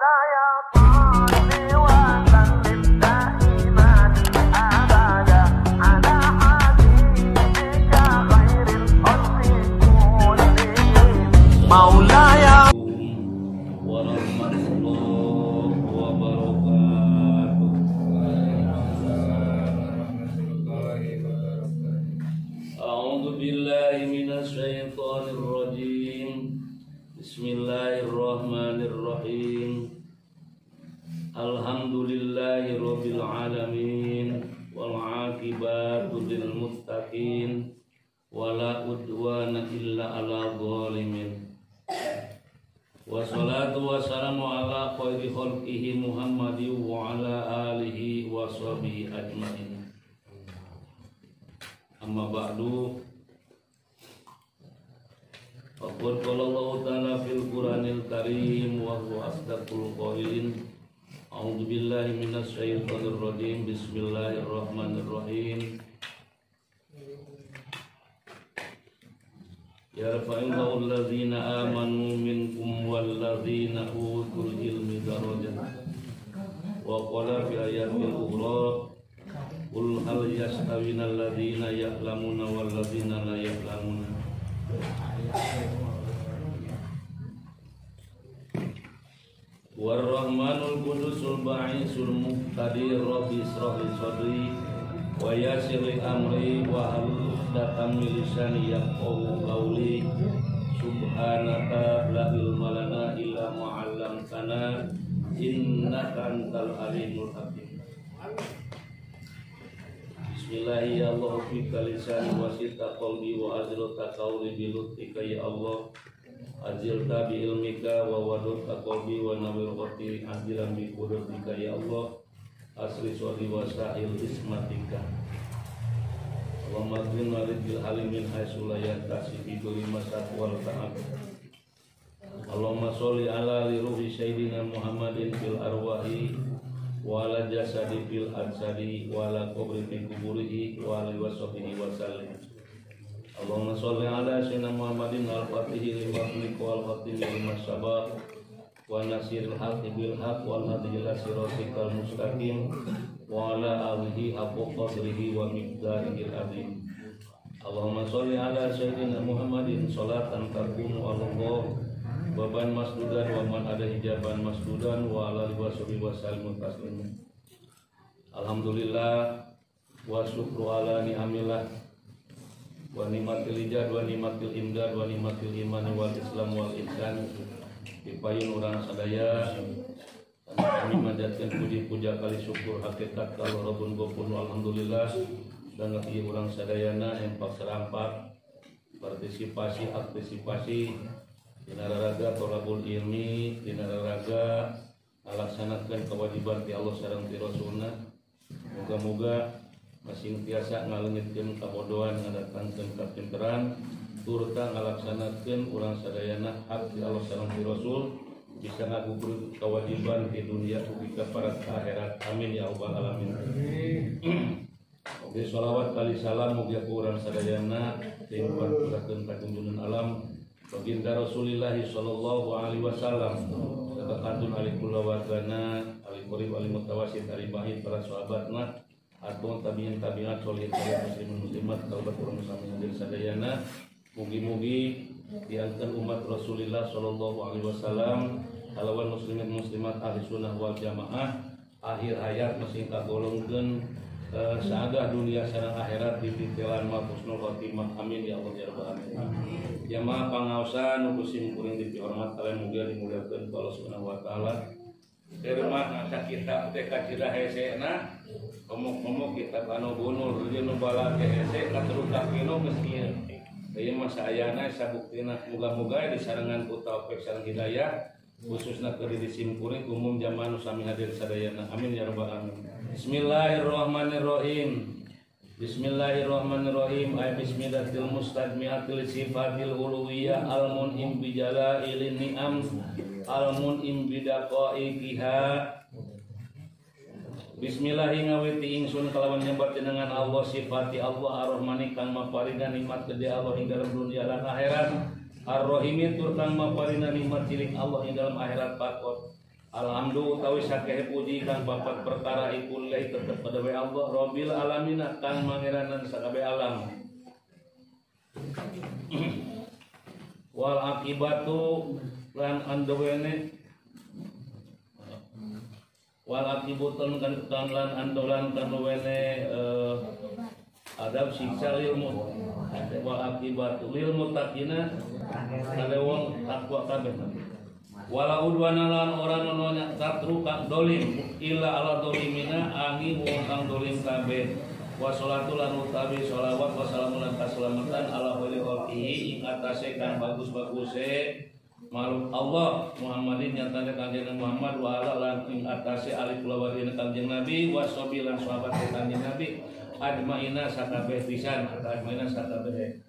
مولاي صل وسلم دائما أبدا على حبيبك خير الخلق كلهم. مولاي ورحمة الله وبركاته. أعوذ بالله من الشيطان الرجيم. بسم الله الرحمن الرحيم. الحمد لله رب العالمين والعاقبة للمتقين ولا عدوان إلا على الظالمين. Wassalatu wassalamu ala khairi khalqihi Muhammadin wa ala alihi wa sahbihi ajmain. Amma ba'du. Faqad qala Allahu ta'ala fil Qur'anil Karim wa huwa asdaqul qailin. A'udzu billahi minasy syaithanir rajim. Bismillahirrahmanirrahim. Yarfa'illahu allazina amanu minkum wallazina utul ilmi darajat. Wa qala fi ayatil ukhra qul hal yastawina allazina ya'lamuna wallazina la ya'lamuna. Warrahmanul qudusul ba'isul muqtadir rabbi israh li sadri wa yassir li amri wa hlul 'uqdatam min lisani yafqahu qawli. Subhanaka la ilma lana illa ma 'allamtana innaka antal alimul hakim. Bismillahirrahmanirrahim. Ya Allah fi lisani wa sita qawli wa azrata qawli bi lutfika ya Allah. Azilta bi ilmika wa wadurta qalbi wa nawwir qalbi ajilan bi qudratika ya Allah. Asri sodi wa sahil ismatika. Allahumma qina rizqil halimin haitsu la yahtasib bi kulli masaq wal ta'ab. Allahumma sholli ala li ruhi sayyidina Muhammadin fil arwahi wa ala jasadi fil ajsadi wa ala qabri fi kuburihi wa ala wasfihi wa sallim. Allahumma sholli ala sayyidina Muhammadin al-fatihi lima ughliqa wal khatimi lima sabaq wa nasiril haqqi bil haqq wal hadi ila siratikal mustaqim wa ala alihi haqqa qadrihi wa miqdarihil azim. Allahumma sholli ala sayyidina Muhammadin sholatan takunu Allah baban masdudan wa man ada hijaban masdudan wa ala alihi washabihi wa sallimu taslima. Alhamdulillah wa syukru ala ni'amillah wa ni'matil ijad wa ni'matil imdad wa ni'matil iman wal islam wal ihsan. Dipayun urang sadaya kami manjatkeun puji puja kali syukur hakikat ka Allah Rabbun Ghafur. Alhamdulillah sangat ieu urang sadayana empak serampak partisipasi aktisipasi dina raraga thalabul ilmi, dina raraga ngalaksanakeun kewajiban ti Allah sareng ti Rasulna. Moga-moga masing tiasa ngaleungitkeun kabodohan, ngadatangkeun kapinteran, turta ngalaksanakeun urang sadayana hak ti Allah sareng ti Rasul, bisa ngagugur kewajiban di dunia ugi ka para akhirat. Amin ya rabbal alamin. Oke, sholawat kali salam mugia ku urang sadayana timpaturakeun ka junjungan alam baginda Rasulillah sallallahu alaihi wasallam, sabaqatun ali kulawargana, ali qarib, ali mutawasit, ali bahid, para sahabatna atau tabi'in tabi'at solihin muslimin muslimat kalbat urang sami hadir sadayana. Mugi-mugi diangkeun umat Rasulillah sallallahu alaihi wasallam kalawan muslimin muslimat ahli sunnah wal jamaah akhir hayat masing kagolongkeun saagah dunia sareng akhirat di titelan ma husnul khotimah. Amin ya Allah ya rabbal alamin. Jamaah pangaosan nu kusim kuring dipihormat kalian mugia dimuliakeun ku Allah Subhanahu wa taala. Irmah ngasa kitab teh kacida hesena komok-komok kitab anu bunul jeung nu bala teh hese katuruh ka kilo geus ieu. Ieu mah saayana sabuktina muga-muga disarengan ku taufik sareng hidayah khususna keur di simkuring umum jamaah nu sami hadir sadayana. Amin ya rabbal alamin. Bismillahirrahmanirrahim. Bismillahirrahmanirrahim. Ay bismillahil mustajmi'atil sifatil uluwiyah al mun'im bi jalailin ni'am al mun'im bi daqaiqiha. Bismillahi ngawiti ingsun kalawan nyebat jenengan Allah sifati Allah ar-Rahmani kang maparina nikmat gede Allah ing dalam dunia lan akhirat, Ar-Rahimi tur kang maparina nikmat cilik Allah ing dalam akhirat pakot. Alhamdulillah utawi sakehe puji kang papat perkara iku lillahi tetep kadawe Allah Rabbil alamin kang mangeranan sakabeh alam. Wal akibatu lan andowene wal akibatu kan lan andolan kanwene adab siksa lil wal akibatu lil muttaqina kale wong takwa kabeh. Wala udwana lan ora ono tatru kang dolim illa ala dolimina angi wong kang dolim kabeh. Wa sholatu lan utawi sholawat wa salamun lan kaselamatan ala khairi khalqihi ing atase kang bagus-baguse makhluk Allah Muhammadin nyatane Kanjeng Muhammad wa ala lan ing atase ali kulawargina Kanjeng Nabi wa sahbi lan sahabat Kanjeng Nabi ajmaina sakabeh pisan atau ajmaina sakabeh.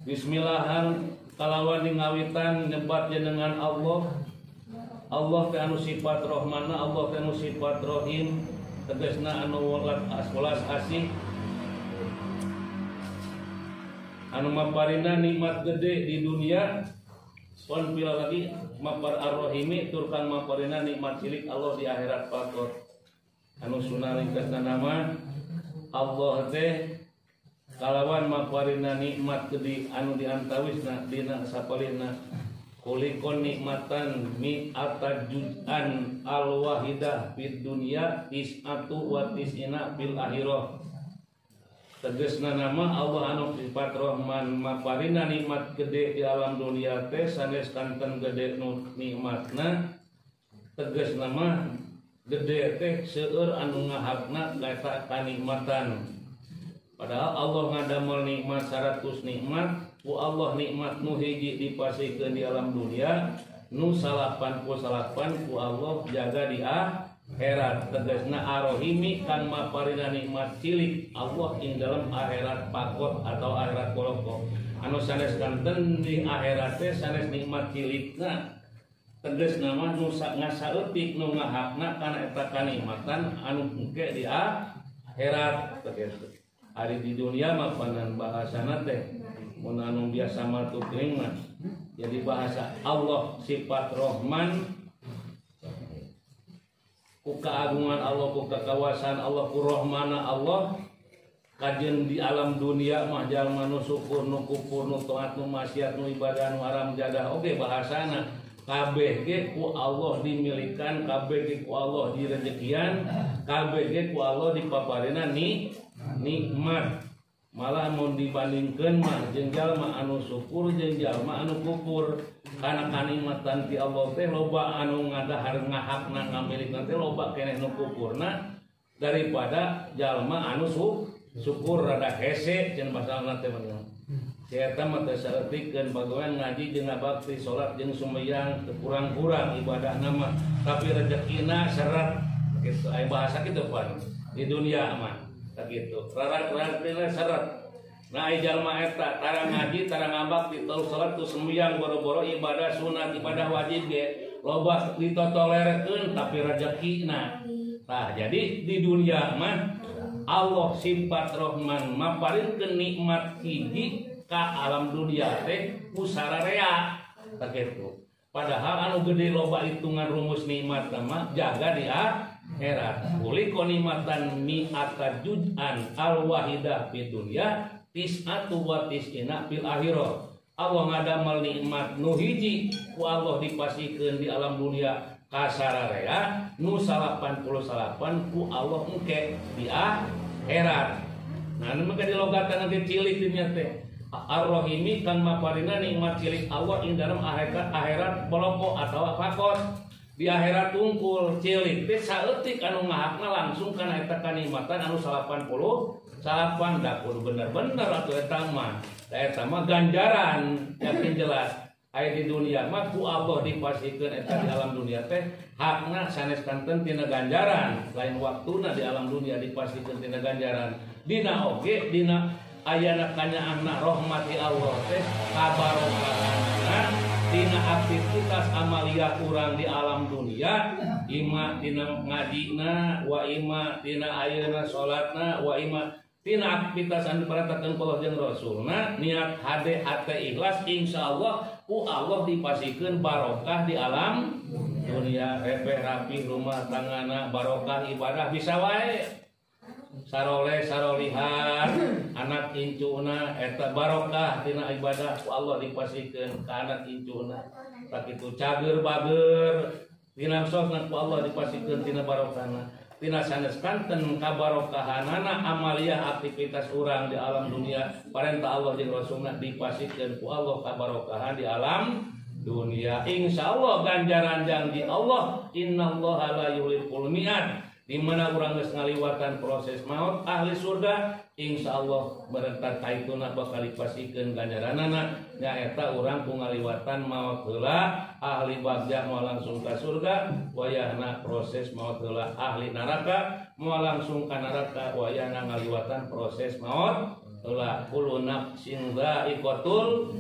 Bismillahan kalawan ngawitan nyebat jenengan Allah. Allah teh anu sifat Rohmana, Allah teh anu sifat Rohim, tegasna anu welas asih, anu maparina nikmat gede di dunia, pon pila lagi mapar ar-Rohimi tur kang maparina nikmat cilik Allah di akhirat pakot. Anu sunah ringkasna nama Allah teh kalawan maparina nikmat gede anu diantawisna dina sapalihna kulikon nikmatan mi'ata juz'an al-wahidah fid dunya tis'atu wa tis'ina fil akhirah. Tegasna nama Allah anu sifat Rahman maparina nikmat gede di alam dunia teh sanes kanten gede nu nikmatna. Tegas nama gede teh seueur anu ngahakna eta kanikmatan. Padahal Allah ngadamel nikmat 100 nikmat, ku Allah nikmat nu hiji dipasihkeun di alam dunia, nu 88 ku Allah jaga di akhirat. Tegasna ar-Rahimi kang maparina nikmat cilik Allah ing dalam akhirat pakot atau akhirat koloko. Anu sanes kanten di akhirat teh sanes nikmat cilikna. Tegasna mah nu ngasaeutik nu ngahakna kana eta kanikmatan anu engke di akhirat. Tegasna ari di dunia mah panan bahasana teh mun anu biasa mah teuing mah jadi bahasa Allah sifat Rahman ku keagungan Allah ku kekawasan Allah ku Rahmana Allah kajen di alam dunia mah jalma nu syukur nu kufur nu taat nu maksiat nu ibadah nu haram jadah oge bahasana kabeh ge ku Allah dimilikan kabeh ge ku Allah direjekian kabeh ge ku Allah dipaparina ni nikmat. Malah mun dibandingkeun mah jeung jalma anu syukur jeung jalma anu kufur kana kanikmatan ti Allah teh loba anu ngadahar ngahakna ngamilikna teh loba keneh nu kufurna daripada jalma anu syukur rada hese cenah masalahna teh mah. Si eta mah teh saeutikkeun pagawean ngaji jeung ngabakti salat jeung sumeyang teu kurang-kurang ibadahna mah tapi rezekina seret kitu aya bahasa kitu pan di dunia mah. Gitu rarak-rarakna seret. Nah ai jalma eta tara ngaji tara ngabakti teu salat teu semuyang boro-boro ibadah sunat ibadah wajib ge loba ditotolerekeun tapi rezekina. Tah jadi di dunia mah Allah sifat Rahman maparinkeun nikmat hiji ka alam dunia teh ku sararea tah kitu. Padahal anu gede loba hitungan rumus nikmat mah jaga di akhirat. Kuliko nikmatan mi'ata juz'an al-wahidah fid dunya tis'atu wa tis'ina fil akhirah. Allah ngadamel nikmat nu hiji ku Allah dipasihkeun di alam dunia kasararea nu 88 ku Allah engke di akhirat. Nah anu mah dilogatan ge cilik dinya teh. Ar-Rahimi kang maparina nikmat cilik Allah ing dalam akhirat boloko atawa fakot. Di akhirat tungkul cilik teh saeutik anu ngahakna langsung kana eta kanikmatan anu 88 da kudu bener-bener atuh eta mah. Da eta mah ganjaran yakin jelas. Aya di dunia mah ku Allah dipasihkeun eta di alam dunia teh hakna sanes kanten tina ganjaran, lain waktuna di alam dunia dipasihkeun tina ganjaran. Dina oge dina ayana kanyaahna rahmati Allah teh kabarokahanna dina aktivitas amalia urang di alam dunia ima dina ngajina wa ima dina ayeuna salatna wa ima tina aktivitas anu diperintahkeun ku Allah jeung Rasulna niat hade hate ikhlas insyaallah Ku Allah dipasikeun barokah di alam dunia, repeh rapi rumah tanggana barokah ibadah bisa wae. Saroleh sarolihan anak incuna eta barokah tina ibadah ku Allah dipasikeun ka anak incuna. Sakitu cager bager dina sosna ku Allah dipasikeun tina barokahna. Tina sanes kanten kabarokahanana amaliyah aktivitas urang di alam dunia parentah Allah jeung Rasulna dipasikeun ku Allah kabarokahan di alam dunia. Insyaallah ganjaran janji Allah innallaha la yuliful mi'ad. Di mana urang geus ngaliwatan proses maut ahli surga insyaallah berentar kaituna bakal dipasikeun ganjaranana nyaeta urang ku ngaliwatan maut heula ahli bagja moal langsung ka surga wayahna proses maut heula ahli neraka moal langsung ka neraka wayahna ngaliwatan proses maut heula kullu nafsin dha'iqatul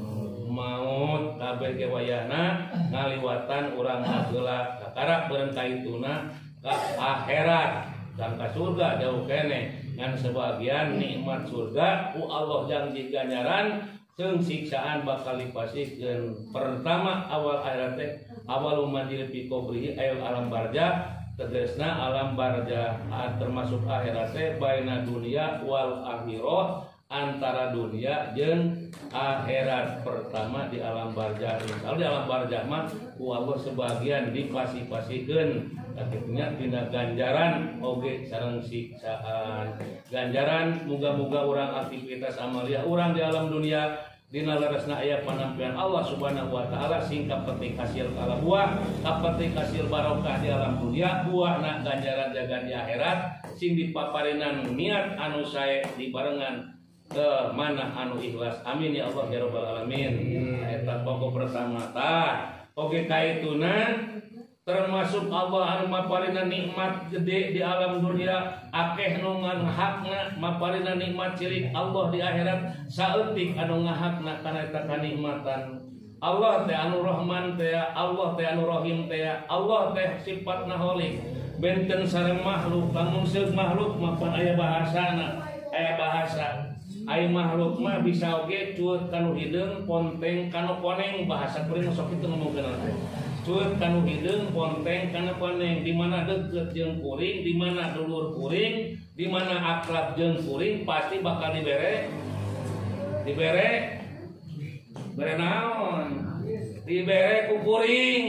maut kabeh ge wayahna ngaliwatan urang heula kakarak beureun kaituna ka akhirat dan ka surga jauh kene ngan sebagian nikmat surga ku Allah janji ganjaran jeung siksaan bakal dipasikeun. Pertama awal akhirat teh awal manzil fi qabrihi ayul alam barja tegasna alam barja termasuk akhirat teh baina dunia wal akhirah antara dunia jeung akhirat. Pertama di alam barja. Kalau di alam barja mah ku Allah sebagian dipasi-pasikeun akhirnya tina ganjaran oge sareng siksaan. Ganjaran muga-muga urang aktivitas amaliyah urang di alam dunia dina leresna aya panampian Allah Subhanahu wa taala sing kapetik hasil kala buah, kapetik hasil barokah di alam dunia, buahna ganjaran jagan di akhirat sing dipaparinan niat anu sae dibarengan ke mana anu ikhlas. Amin ya Allah ya rabbal alamin. Eta pokok pertama tah. Oge kaituna termasuk Allah anu maparina nikmat gede di alam dunia akeh nu ngahakna maparina nikmat cilik Allah di akhirat saeutik anu ngahakna kana eta kanikmatan. Allah teh anu Rahman teh, Allah teh anu Rahim teh, Allah teh sifatna Khalik. Benten sareng makhluk, lamun seug makhluk mapan aya bahasana, aya bahasa. Ai makhluk mah bisa oge cueut kanu hideung ponteng kanu koneng bahasa kuring sok kitu ngomongkeun teh. Cueut kanu hideung ponteng kanu koneng di mana deukeut jeung kuring, di mana dulur kuring, di mana akrab jeung kuring pasti bakal dibere bere naon? Dibere ku kuring.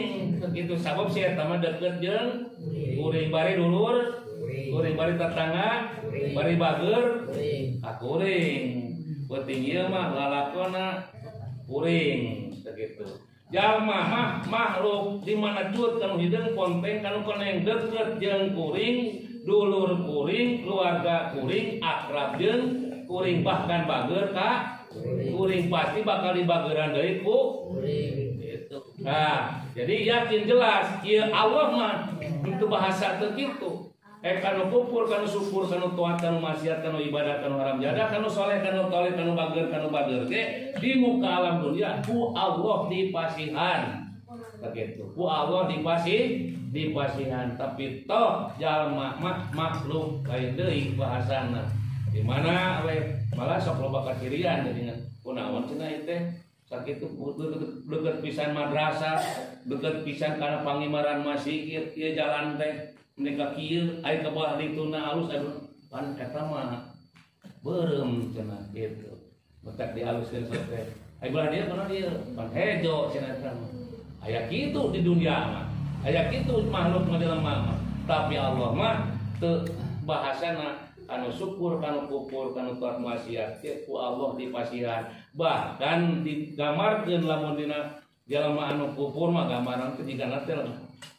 Kitu sabab si eta mah deukeut jeung kuring bari dulur, kuring bari tetangga, bari bager, ka kuring. Penting ieu mah lalakona kuring sakitu. Jalma mah makhluk di mana cueut kanu hideung ponteng kanu koneng deukeut jeung kuring, dulur kuring, keluarga kuring, akrab jeung kuring bahkan bager ka kuring pasti bakal dibageran deui ku kuring gitu. Nah, jadi yakin jelas ieu Allah mah itu bahasa teu kitu. Kanu kufur, kanu syukur, kanu taat, kanu maksiat, kanu ibadah, kanu haram jadah, kanu soleh, kanu toleh, kanu bager ge di muka alam dunia ku Allah dipasihan. Begitu. Ku Allah dipasihan, tapi toh jalma mah makhluk lain deui bahasana. Di mana we malah sok loba kacirian jadinya. Kunaon cenah ieu teh? Sakitu deukeut pisan madrasah, deukeut pisan kana pangimaran masjid ieu jalan teh. Mereka kieu aya ka bawah dituna alus aduh pan eta mah beureum cenah kitu betak dialuskeun sok teh aya belah dieu kana dieu pan hejo cenah eta mah aya kitu di dunia mah aya kitu makhluk mah jelema mah tapi Allah mah teu bahasana anu syukur kanu kufur kanu taat maksiat ku Allah dipasihan bahkan digambarkeun lamun dina jalma anu kufur mah gambaran teh jigana teh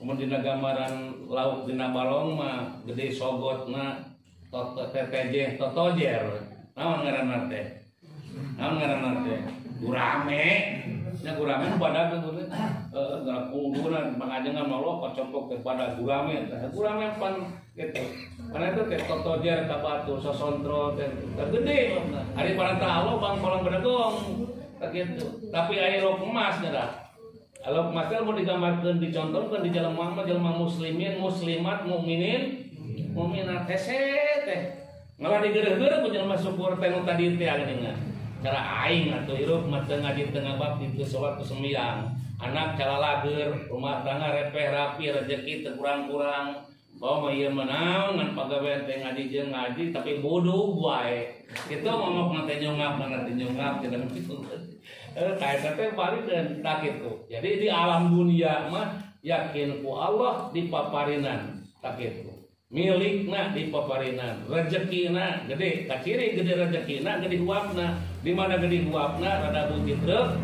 mun dina gambaran lauk dina balong mah gede sogotna teteje totojer naon ngaranna teh naon ngaranna teh gurame nya gurame nu badag teh heeh kunduna pangajengan mah lo kocopok teh pada gurame teh gurame pan kitu karena itu teh totojer ka batu sosontrol teh gede ari parentah Allah bangkolang bedegong kitu tapi aya rok emas nya kalau emas teh mau digambarkeun dicontohkeun di jelema mah jelema muslimin muslimat mukminin mukminat hese teh malah digeureuh-geureuh ku jelema syukur teh nu tadi teh geuningan Cara aing atuh hirup mah teu ngaji teu ngabakti teu salat teu sembiang. Anak calalager, rumah tangga repeh rapi, rezeki teu kurang-kurang. Oh mah ieu mah naon ngan pagawean teh ngaji jeung ngaji tapi bodoh wae. Kitu ngomong teh nyungap mana teh nyungap cenah kitu. Ka eta teh balikeun tah kitu. Jadi di alam dunia mah yakin ku Allah dipaparinan tah kitu. Milikna dipaparinan, rezekina gede, kaciri gede rezekina gede huapna. Di mana gede huapna rada bukit truk.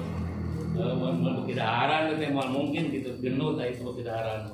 Moal beuki daharan teh moal mungkin gitu genut aya beuki daharan.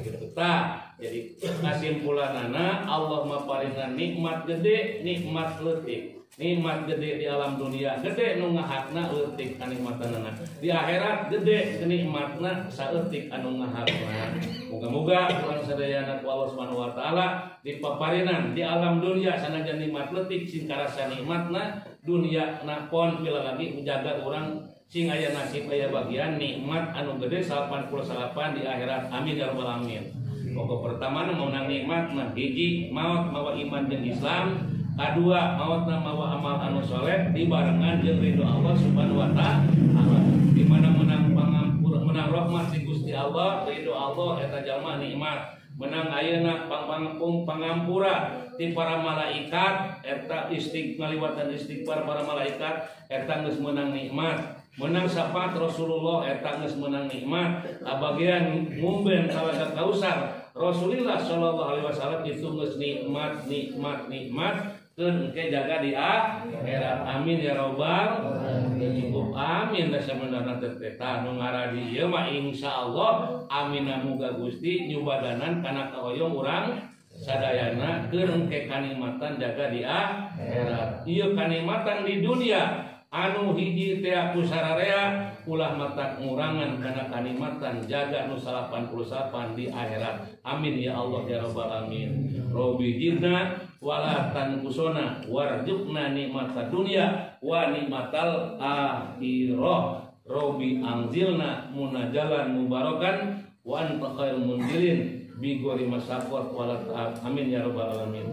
Gitu tah. Jadi kesimpulanana Allah maparinan nikmat gede, nikmat leutik. Nikmat gede di alam dunia gede nu ngahakna leutik kanikmatanana. Di akhirat gede nikmatna saeutik anu ngahakna. Moga-moga urang sadayana ku Allah Subhanahu wa taala dipaparinan di alam dunia sanajan nikmat leutik sing karasa nikmatna dunia na pon pila lagi menjaga urang sing aya nasib aya bagian nikmat anu gede 88 di akhirat. Amin ya rabbal alamin. Pokok pertama nu meunang nikmat mah hiji maot mawa iman jeung Islam, kadua maotna mawa amal anu soleh dibarengan jeung ridho Allah Subhanahu wa taala. Di mana menang pangampura menang rahmat ti Gusti Allah, ridho Allah eta jalma nikmat. Menang ayeuna pangpangpung pangampura ti para malaikat eta ngaliwatan istighfar para malaikat eta geus meunang nikmat. Menang syafaat Rasulullah eta geus meunang nikmat. Kabagian ngumben talaga kausar Rasulullah sallallahu alaihi wasallam itu geus nikmat nikmat nikmat keun engke jaga di akhirat. Amin ya rabbal alamin. Cukup amin da sabenerna teh tah nu ngaraji ieu mah insyaallah amina muga Gusti nyubadanan kana kahoyong urang sadayana keur engke kanikmatan jaga di akhirat. Ieu kanikmatan di dunia anu hiji teh ku sararea ulah mata ngurangan kana kanikmatan jaga nu 88 di akhirat. Amin ya Allah ya rabbal alamin. Robbi jidna wala tanqusona warzuqna nikmatad dunya wa nikmatal akhirah. Robbi anzilna munajalan mubarakan wa anta khairul munzilin bi ghairi masaqqat wala ta'ab. Amin ya rabbal alamin.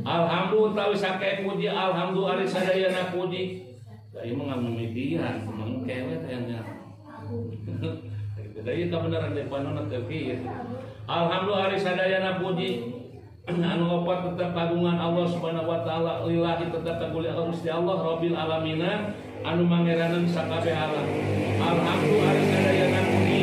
Alhamdulillah tawi sake puji alhamdulillah ari sadayana puji. Ieu mah ngamimitian mangke we teh nya. Da ieu kabeneran teh panonna teu kieu. Alhamdulillah ari sadayana puji anu opat tetep kagungan Allah Subhanahu wa taala lillahi tetep kagulian Gusti Allah Rabbil alamina anu mangeranan sakabeh alam. Alhamdulillah ari sadayana puji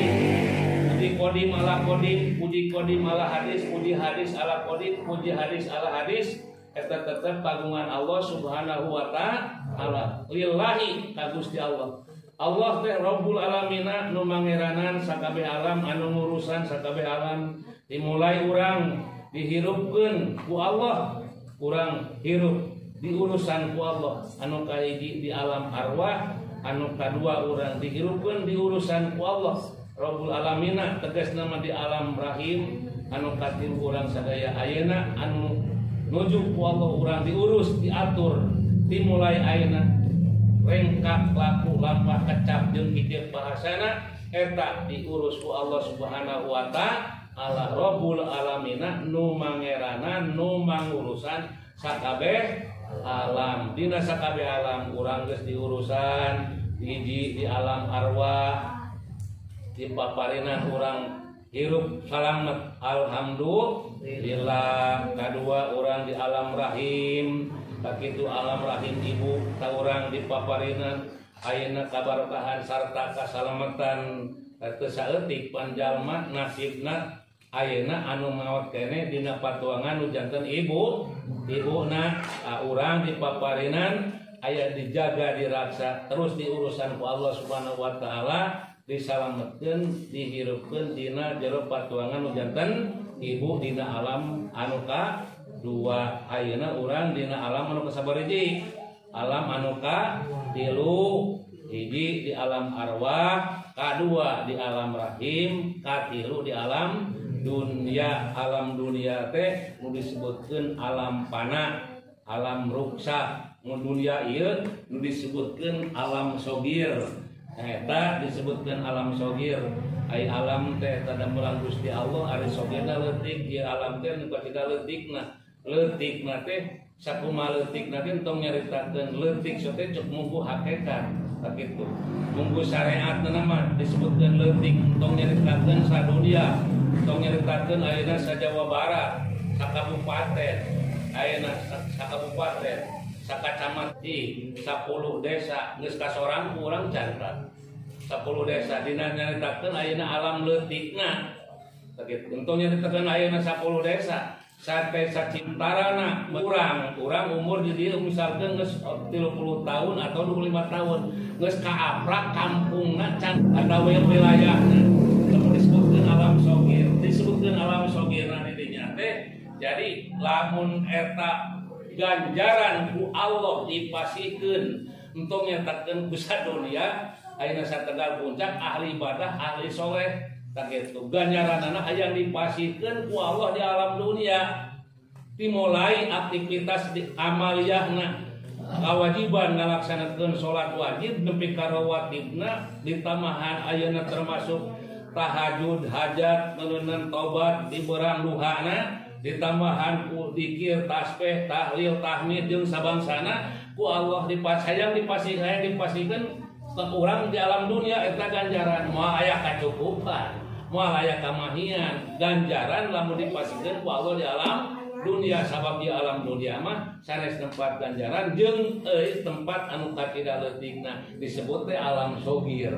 puji qadim ala qadim puji qadim ala hadis puji hadis ala qadim puji hadis ala hadis eta tetep kagungan Allah Subhanahu wa taala lillahi ka Gusti Allah. Allah teh Rabbul alamina nu mangeranan sakabeh alam anu ngurusan sakabeh alam dimulai urang dihirupkeun ku Allah urang hirup diurusan ku Allah anu kahiji di alam arwah anu kadua urang dihirupkeun diurusan ku Allah Rabbul alamina tegasna mah di alam rahim anu katilu urang sadaya ayeuna anu nuju ku Allah urang diurus diatur dimulai ayeuna rengkak laku lampah kecap jeung kicep bahasana eta diurus ku Allah Subhanahu wa taala Rabbul alamina nu mangeranan nu mangurusan sakabeh alam. Dina sakabeh alam urang geus diurusan hiji di alam arwah dipaparinan urang hirup salamet alhamdulillah. Kadua urang di alam rahim sakitu alam rahim ibu ka urang dipaparinan ayeuna kabarokahan sarta kasalamatan teu saeutik panjalma nasibna ayeuna anu maot keneh dina patuangan nu janten ibu ibuna urang dipaparinan aya dijaga diraksa terus diurusan ku Allah Subhanahu wa taala disalametkeun dihirupkeun dina jero patuangan nu janten ibu dina alam anu ka dua. Ayeuna urang dina alam anu kasabariji alam anu ka tilu hiji di alam arwah kadua di alam rahim katilu di alam dunia. Alam dunia teh nu disebutkeun alam pana alam ruksa nu dunia ieu nu disebutkeun alam sogir. Eta disebutkeun alam sogir. Ai alam teh tadamelan Gusti Allah ari sogirna leutik ieu alam teh nu kacida leutikna. Leutikna teh Sakumaha leutik nanti entong nyaritakeun leutik teh cek munggu hakikat sakitu. Munggu syariatna mah disebutkeun leutik entong nyaritakeun sadunia, entong nyaritakeun ayeuna sa Jawa Barat, sakabupaten, ayeuna sakabupaten, sakacamatan, 10 desa geus kasorang ku urang can 10 desa dina nyaritakeun ayeuna alam leutikna. Sakitu entong nyaritakeun ayeuna 10 desa. Sampai sacintarana kurang umur di dieu misalkan geus 30 tahun atau 25 tahun geus kaaprak kampungna can ada wilayahna lamun disebutkeun alam sogir disebutkeun alam sogirna di dinya teh jadi lamun eta ganjaran ku Allah dipasihkeun entong nyatakeun ku sadunia ayeuna sategal puncak ahli ibadah ahli soleh sakitu ganjaranana hayang dipasihkeun ku Allah di alam dunia dimulai aktivitas di amaliyahna kewajiban ngalaksanakeun salat wajib nepi ka rawatibna ditamahan ayeuna termasuk tahajud hajat meuneunan tobat diberang duhana ditambahan ku dikir tasbih tahlil tahmid jeung sabangsana ku Allah hayang dipasihkeun ke urang di alam dunia eta ganjaran moal aya kacukupan moal aya kamahian ganjaran lamun dipasihkeun ku Allah di alam dunia sabab di alam dunia mah sanes tempat ganjaran jeung euy tempat anu katidak leutikna disebut teh alam sogir.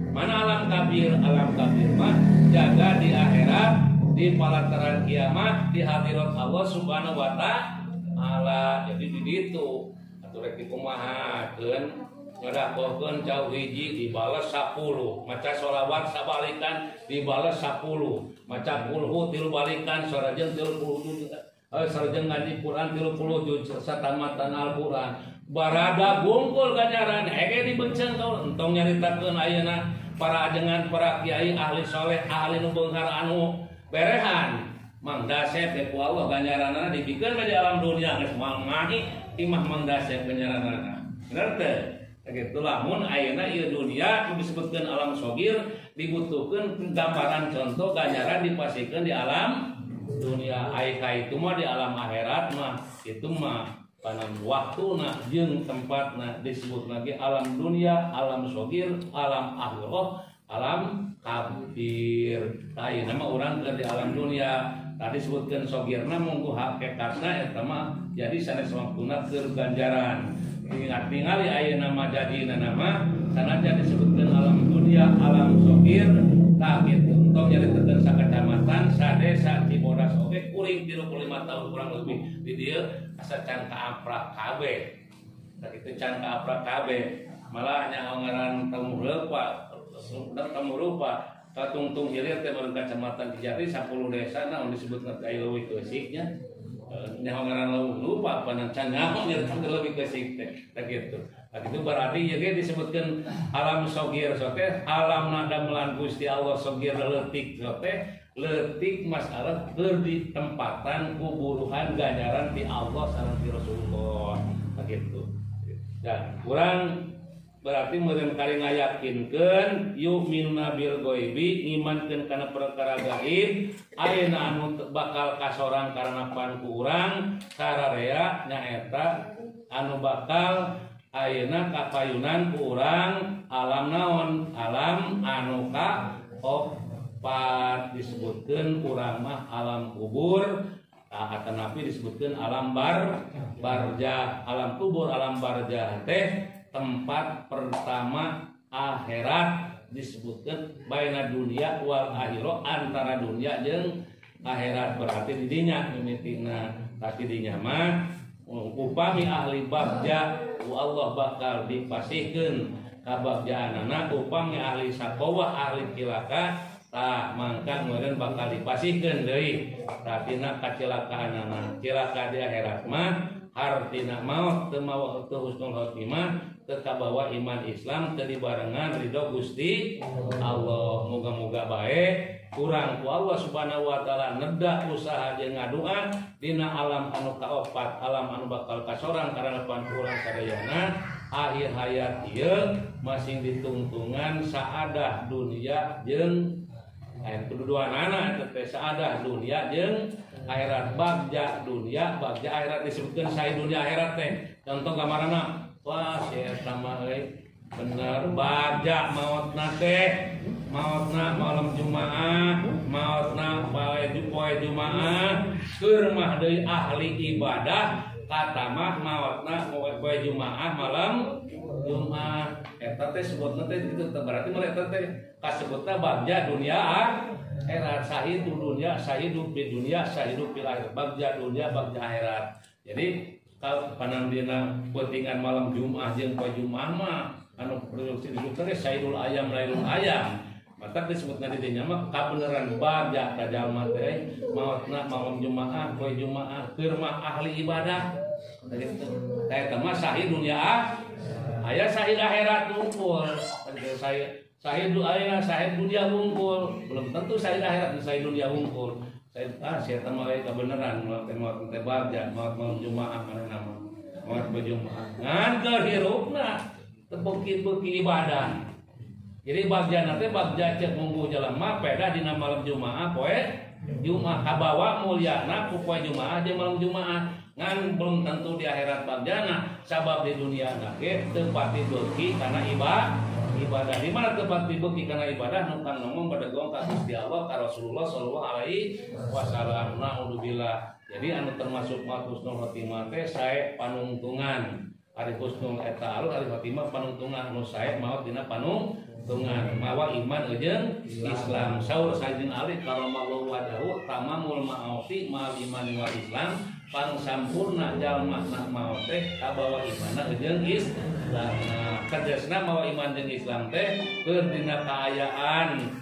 Mana alam kabir? Alam kabir mah jaga di akhirat di palataran kiamat di hadirat Allah Subhanahu wa taala. Jadi di ditu atuh rek dikumahakeun nyodakohkeun jauh hiji dibales 10 maca sholawat sabalikan dibales 10 maca kulhu 3 balikan sarajeng 30 sarajeng ngaji Quran 30 juz satamatan Al-Quran barada gungkul ganjaran hege dibenceng kaul entong nyaritakeun ayeuna para ajengan para kiai ahli soleh ahli nu beunghar anu berehan Mang Dasep teh ku Allah ganjaranana dibikeun di alam dunia geus moal mahi imah Mang Dasep ganjaranana bener teu? Sakitu lamun ayeuna ieu dunia disebutkeun alam sogir dibutuhkeun gambaran contoh ganjaran dipasihkeun di alam dunia ai ka itu mah di alam akhirat mah itu mah panan waktuna jeung tempatna disebut lagi alam dunia, alam sogir, alam akhirah, alam kabir. Ayeuna mah urang keur di alam dunia tadi disebutkeun sogirna munggu hakikatna eta mah jadi sanes waktuna keur ganjaran. Ingat ningali ayeuna mah jadina nama sanajan disebutkeun alam dunia, alam sogir tah kitu entong nyaritakeun sakacamatan sadesa Cibodas oge kuring 35 tahun kurang lebih di dieu asa can kaaprak kabeh. Tah kitu can kaaprak kabeh malah nya ngaran temu rupa temu rupa katungtung hilir teh meureun kacamatan Cijati 10 desa naon disebutna teh leuwih keusik nya. Nyaho ngaran leuwih lupa panan can nyaho nyaritakeun leuwih keusik teh tah kitu. Tah kitu berarti ieu ge disebutkeun alam sogir sok teh alam nadamelan Gusti Allah sogir leutik sok teh leutik masalah keur ditempatan kuburuhan ganjaran ti Allah sareng ti Rasulullah tah kitu. Dan urang berarti meureun kali ngayakinkeun yu'minuna bil ghaibi ngimankeun kana perkara gaib ayeuna anu bakal kasorang karena pan ku urang sararea nyaeta anu bakal ayeuna kapayunan ku urang alam naon alam anu ka opat disebutkeun urang mah alam kubur atanapi disebutkeun alam barjah alam kubur alam barjah teh tempat pertama akhirat disebutkan baina dunia wal akhirah antara dunia jeung akhirat berarti di dinya mimitina tapi dinya mah upami ahli bagja ku Allah bakal dipasihkeun ka bagjaanana upami ahli sakowah ahli cilaka tah mangka meureun bakal dipasihkeun deui tatina kacilakaanana cilaka di akhirat mah hartina maut teu mawa teu husnul khotimah tetap bawa iman Islam teu dibarengan ridho Gusti Allah. Moga-moga bae kurang ku Allah Subhanahu wa taala neda usaha jeung ngadua dina alam anu kaopat alam anu bakal kasorang karena pan urang sadayana akhir hayat ieu masing ditungtungan saadah dunia jeung aya kududuanana eta teh saadah dunia jeung Akhirat. Bagja dunia, bagja akhirat disebutkeun sae dunia akhirat teh. Contoh gambaranna, wah si eta mah euy bener bagja maotna teh, maotna malam Jumaah, maotna poe Jumaah, keur mah deui ahli ibadah katamah maotna poe Jumaah malam Jumaah. Eta teh sebutna teh kitu berarti mah eta teh kasebutna bagja dunia akhirat, sahidu dunia, sahidu di dunia, sahidu fil akhirat, bagja dunia, bagja akhirat. Jadi kalau panandina pentingan malam Jumaah jeung poe Jumaah mah anu produksi disebutna teh sayyidul ayam lailul ayam. Maka disebutna di dinya mah kabeneran bagja ka jalma teh maotna malam Jumaah poe Jumaah keur mah ahli ibadah. Gitu. Eta mah sahid dunia aya sahid akhirat wungkul. Sahid aya sahid dunia wungkul, belum tentu sahid akhirat sahid dunia wungkul. Sahid si eta mah kabeneran maot teh bagja maot malam Jumaah manehna mah maot poe Jumaah. Ngan keur hirupna teu beuki-beuki ibadah. Jadi bagjana teh bagja ceuk mungguh jelema pedah dina malam Jumaah poe Jumaah kabawa mulyana ku poe Jumaah jeung malam Jumaah. Ngan belum tentu di akhirat bagjana sabab di dunia ge teu pati beuki kana ibadah. Di mana teu pati beuki kana ibadah nu kang ngomong badegong ka Gusti Allah ka Rasulullah sallallahu alaihi wasallam. Naudzubillah. Jadi anu termasuk maut husnul khotimah teh sae panungtungan. Ari husnul eta alus ari khotimah panungtungan nu sae maot dina panungtungan mawa iman jeung Islam. Saur Sayyidina Ali karamallahu wajhahu tamamul ma'asi mal iman wal Islam, pang sampurna jalma na maot teh kabawa imanna jeung Islam. Nah, tegasna mawa iman jeung Islam teh keur dina kaayaan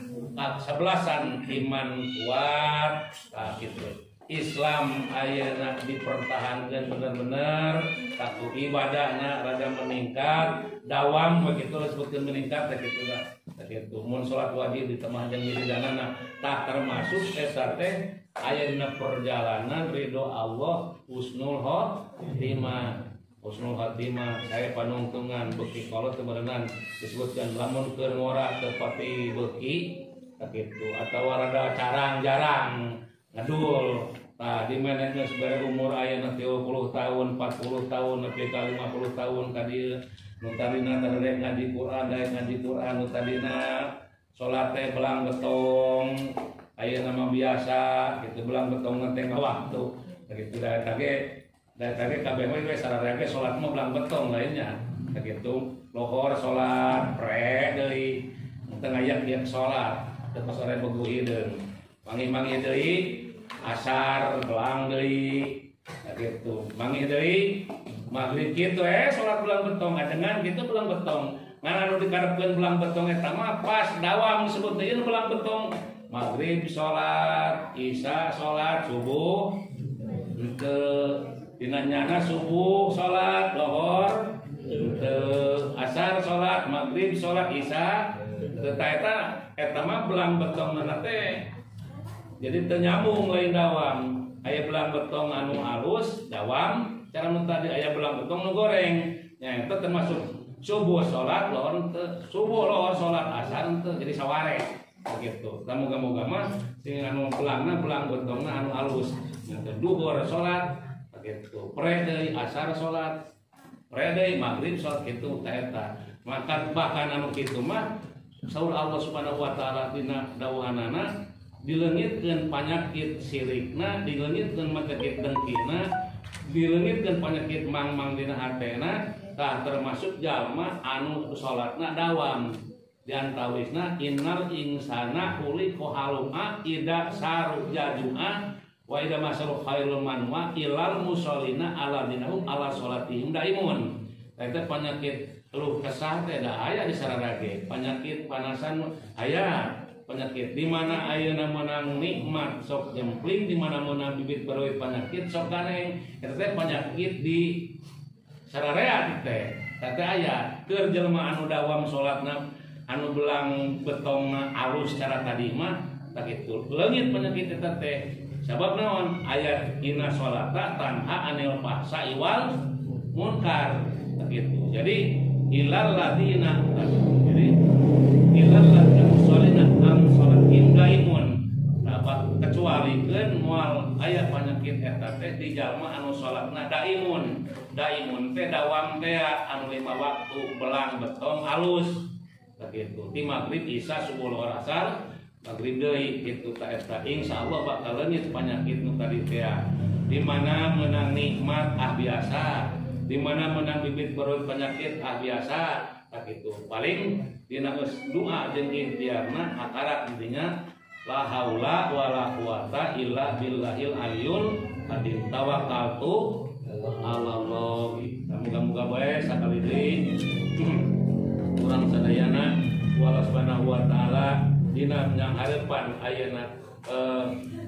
sebelasan iman kuat tah kitu. Islam ayeuna dipertahankan benar-benar, satu ibadahna rada meningkat, dawam begitu disebutkeun meningkat teh kitu lah. Kitu mun salat wajib ditambah jeung wiridanana tah termasuk eta teh aya dina perjalanan ridho Allah husnul khotimah. Husnul khotimah saya panungtungan beuki kolot teu berenang disebutkeun lamun keur ngora teu pati beuki kitu atawa rada carang jarang ngedul. Nah, di mana geus bare umur ayeuna 30 tahun, 40 tahun, nepi ka 50 tahun ka dieu. Nu tadina rek ngaji Quran, daek ngaji Quran, nu tadina salat teh belang betong, ayeuna mah biasa kitu belang betong teh ngawaktu. Kitu daek ge kabeh we sararea ge salat mah belang betong lainnya. Kitu lohor salat pre deui, teu ngayak-yak salat, teu sore beguh hideung. Mangi-mangi deui asar belang deui kitu, mangi deui maghrib kitu salat belang betong ajengan kitu belang betong. Ngan anu dikarepkeun belang betong eta mah pas dawam disebut deui belang betong. Maghrib salat, isya salat, subuh henteu, dina nyana subuh salat, lohor henteu, asar salat, maghrib salat, isya henteu. Eta mah belang betongna teh jadi teu nyambung lain dawam. Aya belang betong anu alus dawam, cara nu tadi aya belang betong nu goreng. Nya eta termasuk subuh salat lohor teu, subuh lohor salat asar teu, jadi saware gitu. Tah moga-moga mah sing anu belangna belang betongna anu alus. Nya teh duhur salat gitu, pre deui asar salat, pre deui maghrib salat kitu tah eta. Maka bahkan anu kitu mah saur Allah Subhanahu wa taala dina dawuhanana dileungitkeun panyakit sirikna, dileungitkeun penyakit dengkina, dileungitkeun penyakit mangmang dina hatena, tah termasuk jalma anu salatna dawam. Di antawisna innal insana khuliqa halu'a ida saru jajua wa ida masaru khairul manwa ilal musallina ala dinahum ala salatihim daimun. Eta penyakit keluh kesah teh da aya di sararage, penyakit panasan aya. Penyakit di mana ayeuna meunang nikmat sok jempling, di mana meunang bibit baruit penyakit sok ganeng. Eta teh penyakit di sararea teh. Eta teh aya keur jelema anu dawam salatna anu belang betongna alus cara tadi mah tah kitu. Leungit penyakit eta teh. Sabab naon? Aya dina salata tanha anil fahsa wal munkar tah kitu. Jadi ilal ladina, jadi ilal ladina musallina am salatihim daimun. Nah, kecualikeun moal aya penyakit eta teh di jalma anu salatna daimun. Daimun teh dawam teh anu 5 waktu belang betong alus. Begitu. Di maghrib isya subuh lohor asar maghrib deui kitu ta eta insyaallah bakal leungit penyakit nu tadi teh. Di mana menang nikmat ah biasa, di mana menang bibit perut penyakit ah biasa. Tak itu paling dina geus doa jeung ikhtiarna akarak intinya la haula wala quwata illa billahil aliyul azim tawakkaltu ala Allah. Muga-muga bae sakali deui urang sadayana wa subhanahu wa taala dina nyanghareupan ayeuna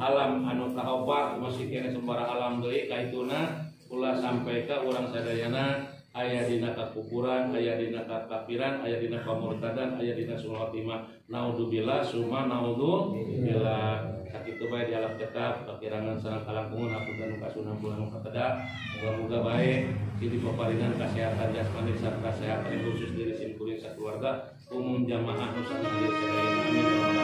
alam anu kaopat masih kene sembara alam deui kaituna ulah sampai ka urang sadayana aya dina kakufuran, aya dina kakafiran, aya dina pamurtadan, aya dina suul khotimah. Naudzubillah summa naudzubillah. Sakitu bae di alam cekap kakirangan sareng kalangkungan hapunten nu kasunah bulan nu katedak. Muga-muga bae sing dipaparinan kasehatan jasmani sarta kesehatan khusus diri sim kuring sakeluarga umum jamaah nu sadaya. Amin.